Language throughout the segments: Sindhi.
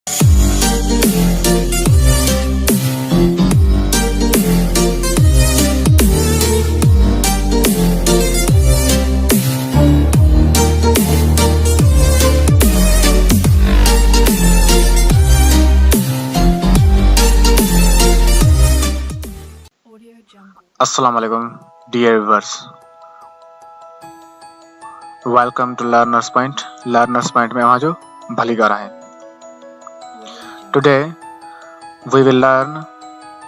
السلام عليڪم dear viewers welcome to learners point learners point ۾ اوهان جو ڀليڪار آهي today we will learn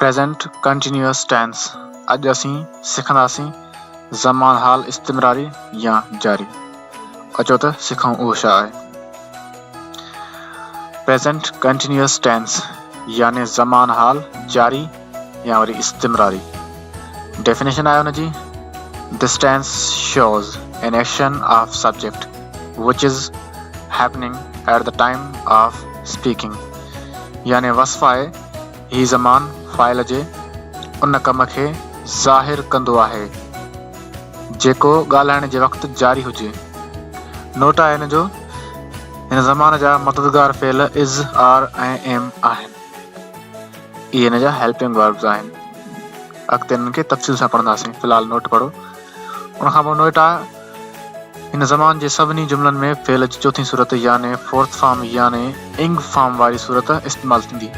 present continuous tense اڄ اسين سکنداسين زمان حال استمراري يا جاري اچو ته سکون اهو ڇا آهي پريزنٽ ڪنٽينيوس ٽينس يعني زمان حال جاري يا وري استمراري ڊيفينيشن آهي ان جي This tense shows an action of subject which is happening at the time of speaking يعني وصف آهي هي زمان فاعل جي ان ڪم کي ظاهر ڪندو آهي جيڪو ڳالهائڻ جي وقت جاري هجي. نوٽ آهي هن جو هن زمان جا مددگار فعل is, are ۽ am آهن. اهي هن جا هيلپنگ وربز آهن. اڳتي انهن کي تفصيل سان پڙهنداسين. في الحال نوٽ پڙهو. ان کان پوء نوٽ آهي هن زمان جي سڀني جملن ۾ فعل جي چوٿين صورت يعني فورٿ فارم يعني انگ فارم واري صورت استعمال ٿيندي.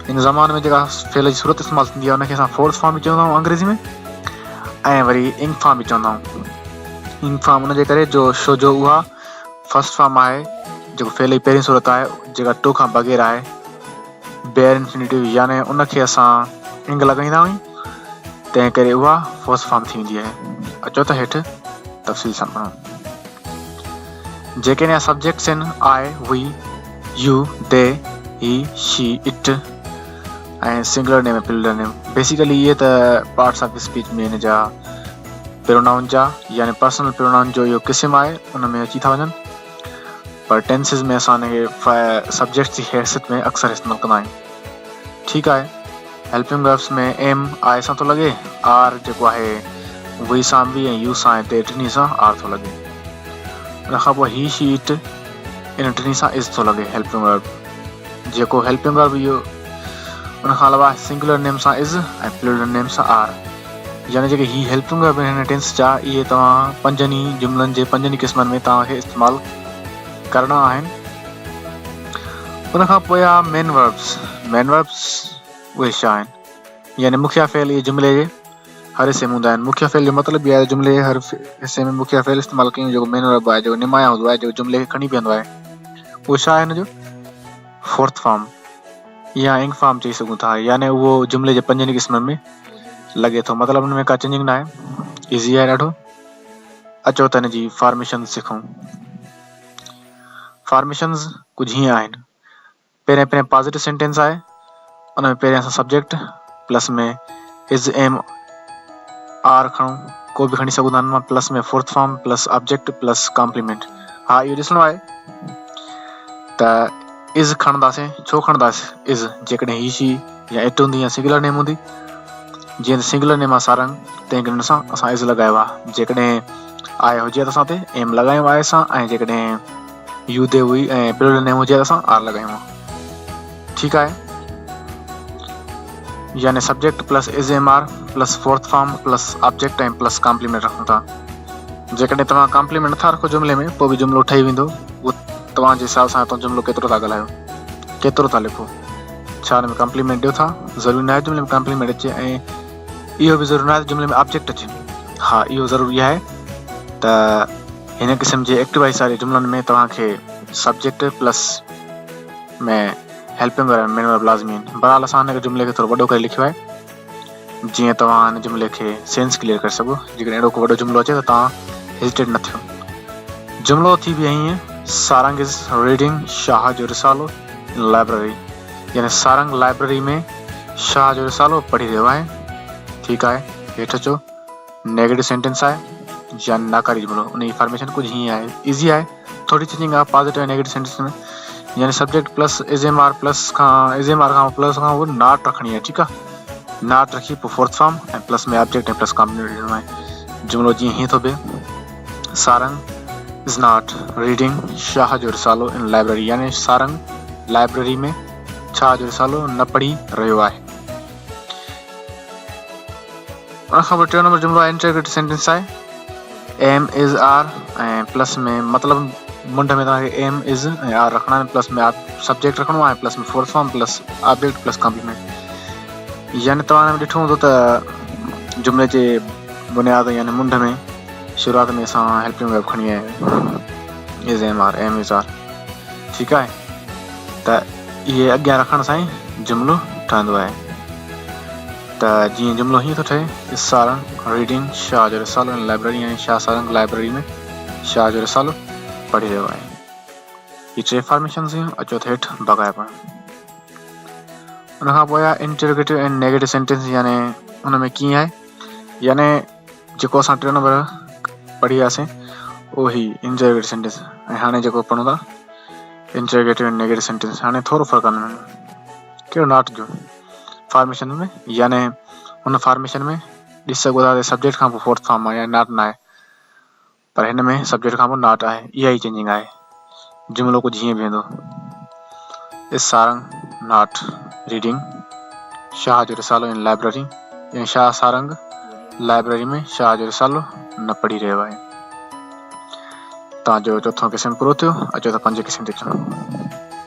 هن زمان ۾ جيڪا فعل جي صورت استعمال ٿيندي آهي ان کي اسان فورٿ فارم به چوندا آهيون انگريزي ۾ ۽ وري انگ فارم به چوندا آهيون. انگ فارم ان جي ڪري جو شو جو اها فرسٽ فارم آهي جيڪو فعل جي پهرين صورت آهي جيڪا ٽو کان بغير آهي بيئر انفينيٽو يعني ان کي اسان انگ لڳائيندا آهيون تنهن ڪري اها فرسٽ فارم ٿي ويندي آهي. اچو ته هيٺ تفصيل سان پڙهون. جيڪي نيا سبجيڪٽس آهن I, we, you, they, he, she, it ۽ singular name ۽ plural name basically اهي ته پارٽس آف اسپيچ ۾ ان جا پرونائون جا يعني پرسنل پرونائون جو اهو قسم آهي ان ۾ اچي ٿا وڃن پر ٽينسز ۾ اسان ان کي سبجيڪٽس جي حيثيت ۾ اڪثر استعمال ڪندا آهيون ٺيڪ آهي هيلپنگ وربس ۾ ايم I سان ٿو لڳي آر جيڪو آهي وي سان به ۽ يو سان ۽ the ٽنهي سان آر ٿو لڳي ان کان پوء هي شي it ان ٽنهي سان از ٿو لڳي هيلپنگ ورب جيڪو هيلپنگ ورب اهو ان کان علاوه سنگولر نيم سان از ۽ پلورل نيم سان آر يعني جيڪي هي هيلپنگ ورب آهن هن ٽينس جا اهي توهان پنجن ئي جملن جي پنجن ئي قسمن ۾ توهان کي استعمال ڪرڻا آهن ان کان پوء آ مين وربس مين وربس اهي ڇا آهن يعني مکيه فعل اهي جملي جي هر حصي ۾ هوندا آهن مکيه فعل جو مطلب به آهي جملي جي هر حصي ۾ مکيه فعل استعمال ڪيون جيڪو مين ورب آهي جيڪو نمايان هوندو آهي جيڪو جملي کي کڻي بيهندو آهي اهو ڇا آهي هن جو فورٿ فارم يا انگ فارم چئي سگهون ٿا يعني اهو جملي جي پنجن قسمن ۾ لڳي ٿو مطلب ان ۾ ڪا چينجنگ ناهي ايزي آهي ڏاڍو اچو ته هن جي فارميشن سکون فارميشنز ڪجهه هيئن آهن پهرين پهرين پازيٽو سينٽينس آهي ان ۾ پهرين اسان subject plus ۾ is am are کڻون ڪو به کڻي سگهون ٿا ان مان plus ۾ fourth form plus object plus complement ها اهو ڏسڻو آهي ته از کڻنداسين ڇو کڻنداسين از جيڪڏهن هي شي يا it هوندي يا سنگولر نيم هوندي جيئن ته سنگولر نيم آهي سارنگ تنهن ڪري ان سان اسان از لڳايو آهي جيڪڏهن آء هجي ته اسان تي ايم لڳايون آء سان ۽ جيڪڏهن U the V ۽ plural name هجي ته اسان آر لڳايون ها ٺيڪ آهي يعني subject plus is am are plus fourth form plus object ۽ plus complement رکون ٿا جيڪڏهن توهان ڪامپليمينٽ نٿا رکو جملي ۾ پوء به جملو ٺهي ويندو اهو توهان جي حساب سان توهان جملو ڪيترو ٿا ڳالهايو ڪيترو ٿا لکو ڇا ان ۾ ڪامپليمينٽ ڏيو ٿا ضروري ناهي جملي ۾ ڪامپليمينٽ اچي ۽ اهو به ضروري ناهي ته جملي ۾ آبجيڪٽ اچي ها اهو ضروري آهي ته هن قسم جي ايڪٽو وائس واري جملن ۾ توهان کي سبجيڪٽ پلس ۾ هيلپنگ ورب ۽ مين ورب لازمي آهن. بهرحال اسان هن جملي کي ٿورو وڏو ڪري لکيو آهي جيئن توهان هن جملي کي سينس ڪليئر ڪري سگهو. جيڪڏهن اهڙو ڪو وڏو جملو اچي ته توهان هيزيٽيٽ نه ٿيو. جملو ٿي به ائين سارنگ is reading Shah جو رسالو ان لائبرري يعني سارنگ لائبرري ۾ شاهه جو رسالو پڙهي رهيو آهي. ٺيڪ آهي هيٺ اچو. نيگيٽو سينٽينس آهي يا ناڪاري جملو ان جي فارميشن ڪجهه هيئن آهي ايزي آهي ٿوري چينجنگ آهي پازيٽو ۽ نيگيٽو سينٽينس ۾ يعني subject plus is am are plus کان از ايم آر کان پلس کان اهو not رکڻي آهي ٺيڪ آهي not رکي پوء fourth form ۽ plus ۾ object ۽ plus complement ڏيڻو آهي جملو جيئن هيئن ٿو بي Sarang is not reading Shah جو رسالو ان لائبريري يعني سارنگ لائبريري ۾ شاهه جو رسالو نه پڙهي رهيو آهي. ان کان پوء ٽيون نمبر جملو آهي انٽرگريٽو سينٽينس آهي ايم از آر ۽ پلس ۾ مطلب منڍ ۾ توهان کي ايم از ۽ آر رکڻا آهن پلس ۾ سبجيڪٽ رکڻو آهي plus ۾ fourth form plus object plus complement يعني توهان ڏٺو هوندو ته جملي جي بنياد يعني منڍ ۾ شروعات ۾ اسان هيلپنگ ورب کڻي آيا آهيون is am are am is are ٺيڪ آهي ته اهي اڳيان رکڻ سان ئي جملو ٺهندو آهي ته جيئن جملو هيئن ٿو ٺهي از سارنگ ريڊنگ شاهه جو رسالو ان لائبريري يعني شاهه سارنگ لائبريري ۾ شاهه جو رسالو پڙهي رهيو آهي. هي ٽي فارميشنز هيون اچو ته هيٺ بقايا پڙهون. ان کان پوء آهي انٽروگيٽو ۽ نيگيٽو سينٽينس يعني ان ۾ ڪيئن آهي يعني جيڪو اسان ٽيون نمبر پڙهي وياسين اهو هي انٽروگيٽو سينٽينس ۽ هاڻي جيڪو پڙهون ٿا انٽروگيٽو ۽ نيگيٽو سينٽينس هاڻي ٿورو فرق آهي ڪهڙو not جو فارميشن ۾ يعني هن فارميشن ۾ ڏسي سگهو ٿا ته سبجيڪٽ کان پوء فورٿ فارم آهي يعني not نه آهي پر هن ۾ سبجيڪٽ کان پوء not آهي اها ئي چينجنگ آهي جملو ڪجهه هيئن بيهندو از سارنگ not reading Shah جو رسالو ان لائبريري يعني شاهه سارنگ لائبريري ۾ شاهه جو رسالو نه پڙهي رهيو آهي تان جو چوٿون قسم پورو ٿيو اچو ته پنجين قسم تي اچون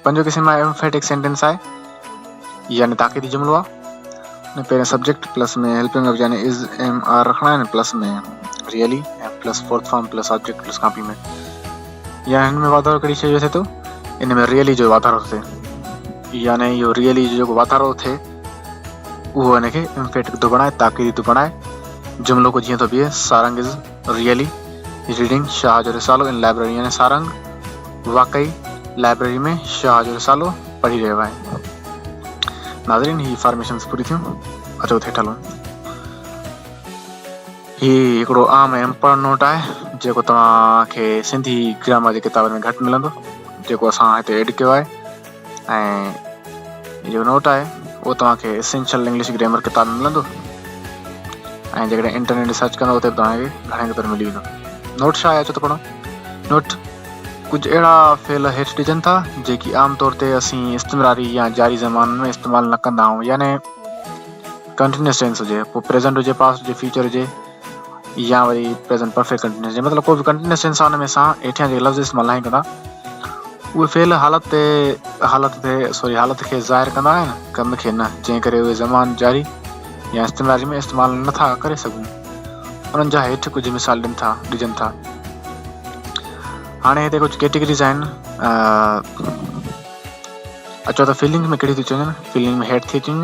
پنجون قسم آهي ايمفيٽڪ سينٽينس آهي يعني تاڪيدي جملو آهي نه پهرين سبجيڪٽ پلس ۾ هيلپنگ ورب يعني از ايم آر رکڻا آهن plus ۾ really ۽ plus fourth form plus object plus complement يا هن ۾ واڌارو ڪهڙي شيء جو ٿئي ٿو ان ۾ ريئلي جو واڌارو ٿو ٿئي يعني اهو ريئلي جو جيڪو واڌارو ٿئي اهو هن کي امفيٽڪ ٿو بڻائي تاڪيدي ٿو بڻائي جملو ڪجهه هيئن ٿو بيهي Sarang is really reading Shah جو رسالو ان لائبريري يعني سارنگ واقعي لائبريري ۾ شاهه جو رسالو پڙهي رهيو آهي. ناظرين هي فارميشنز پوري ٿيون اچو هيٺ هلون. هي هڪڙو عام ۽ امپورٽنٽ نوٽ آهي جيڪو توهان کي سنڌي گرامر جي ڪتابن ۾ گهٽ ملندو جيڪو اسان هتي ايڊ ڪيو آهي ۽ جيڪو نوٽ آهي اهو توهان کي اسينشل انگلش گرامر ڪتاب ۾ ملندو ۽ جيڪڏهن انٽرنيٽ تي سرچ ڪندو اتي به توهان کي گهڻي قدر ملي ويندو. نوٽ ڇا آهي اچو ته پڙهون. نوٽ، ڪجهه اهڙا فعل هيٺ ڏجن ٿا، جيڪي عام طور تي اسين استمراري يا جاري زمانن ۾ استعمال نه ڪندا آهيون يعني ڪنٽينيوس ٽينس هجي، پوء پريزنٽ هجي، پاسٽ هجي، فيوچر هجي يا وري پريزنٽ پرفيڪٽ ڪنٽينيوس هجي مطلب ڪو به ڪنٽينيوس ٽينس آهي ان ۾ اسان هيٺيان جيڪي لفظ استعمال ناهيون ڪندا اهي فعل حالت تي حالت تي سوري حالت کي ظاهر ڪندا آهن ڪم کي نه جنهن ڪري اهي زمان جاري يا استمراري ۾ استعمال نٿا ڪري سگهون انهن جا هيٺ ڪجهه مثال ڏين ٿا ڏجن ٿا هاڻي هتي ڪجهه ڪيٽيگريز آهن اچو ته فيلنگ ۾ ڪهڙي ٿي چون فيلنگ ۾ هيٺ ٿي اچون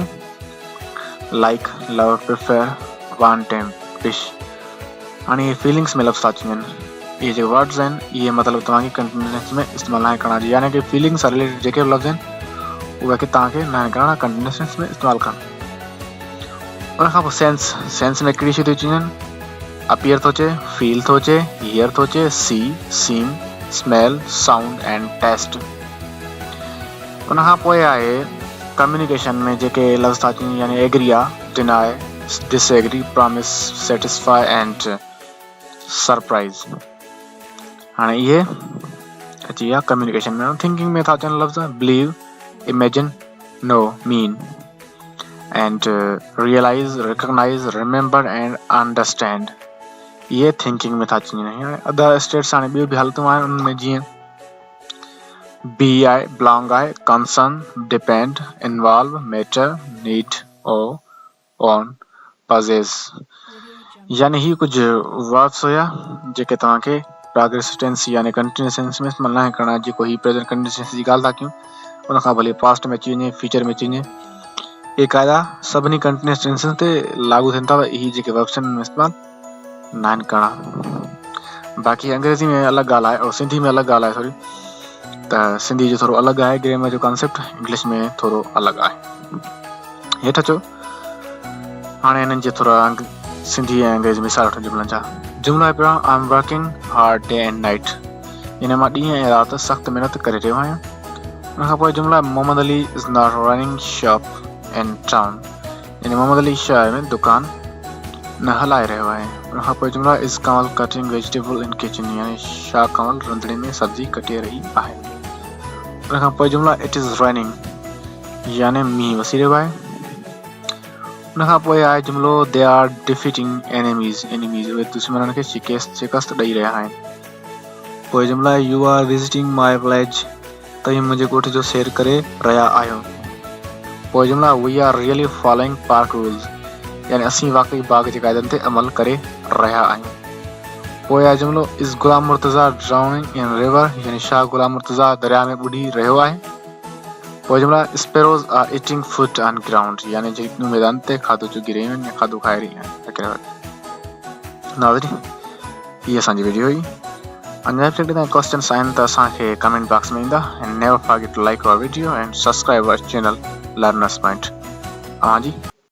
like love prefer want and wish هاڻي هي فيلنگس ۾ لفظ ٿا اچي وڃن اهي جيڪي ورڊز آهن اهي مطلب توهان کي ڪنٽينيوس ٽينس ۾ استعمال ناهي ڪرڻا يعني ڪي فيلنگس سان رليٽيڊ جيڪي به لفظ آهن اهي کي توهان کي ناهي ڪرڻا ڪنٽينيوس ٽينس ۾ استعمال ڪرڻا ان کان پوء سينس سينس ۾ ڪهڙي شي ٿي اچي وڃن اپيئر ٿو اچي فيل ٿو اچي هيئر ٿو اچي see seem smell sound and taste ان کان پوء آهي ڪميونيڪيشن ۾ جيڪي لفظ ٿا اچن يعني ايگري آ deny disagree promise satisfy and surprise هاڻي اهي اچي ويا ڪميونيڪيشن ۾ ٿنڪنگ ۾ ٿا اچن لفظ believe imagine know mean and realise recognise remember and understand اهي ٿنڪنگ ۾ ٿا اچي وڃن هاڻي ادر اسٽيٽس هاڻي ٻيون به حالتون آهن انهن ۾ جيئن بي آهي بلانگ آهي concern depend involve matter need owe own possess يعني هي ڪجهه وربس هيا جيڪي توهان کي پراگريسو ٽينس يعني ڪنٽينيوس ٽينس ۾ استعمال ناهي ڪرڻا جيڪو هي پريزنٽ ڪنٽينيوس ٽينس جي ڳالهه ٿا ڪيون ان کان ڀلي پاسٽ ۾ اچي وڃي فيوچر ۾ اچي وڃي اهي قاعدا سڀني ڪنٽينيوس ٽينسن تي لاڳو ٿين ٿا هي جيڪي وربس آهن ان ۾ استعمال ناهن ڪرڻا باقي انگريزي ۾ الڳ ڳالهه آهي اور سنڌي ۾ الڳ ڳالهه آهي سوري ته سنڌي جو ٿورو الڳ آهي گرامر جو ڪانسيپٽ انگلش ۾ ٿورو الڳ آهي هيٺ اچو هاڻي هنن جي ٿورا سنڌي ۽ انگريزي مثال وٺون جملن جا جملو آهي پهريون I am working hard day and night يعني مان ڏينهن ۽ رات سخت محنت ڪري رهيو آهيان ان کان پوء جملو آهي Muhammad Ali is not running shop in town يعني محمد علي شهر ۾ دڪان نه هلائي رهيو آهي. ان کان پوء جملا is Kanwal cutting vegetable in kitchen يعني شاهه ڪنول رنڌڻي ۾ سبزي ڪٽي رهي آهي. ان کان پوء جملا It is raining يعني مينهن وسي رهيو آهي. ان کان پوء آهي جملو They are defeating enemies enemies اهي دشمنن کي شڪست شڪست ڏئي رهيا آهن. پوء جملا آهي You are visiting my village توهين منهنجي ڳوٺ جو سير ڪري رهيا آهيو. پوء جملا We are really following park rules يعني اسين واقعي باغ جي قاعدن تي عمل ڪري رهيا آهيون. پوء آهي جملو Is Ghulam Murtaza drowning in river يعني شاهه غلام مرتضيٰ درياء ۾ ٻڏي رهيو آهي. پوء جملا Sparrows are eating food on ground يعني جهڳيون ميدان تي کاڌو چڳي رهيون آهن يا کاڌو کائي رهيون آهن وغيره وغيره. ناظرين هي اسان جي ويڊيو هئي اڃا به جيڪڏهن ڪوسچنس آهن ته اسان کي ڪمينٽ باڪس ۾ ايندا and never forget to like our video and subscribe our channel learners point اوهان جي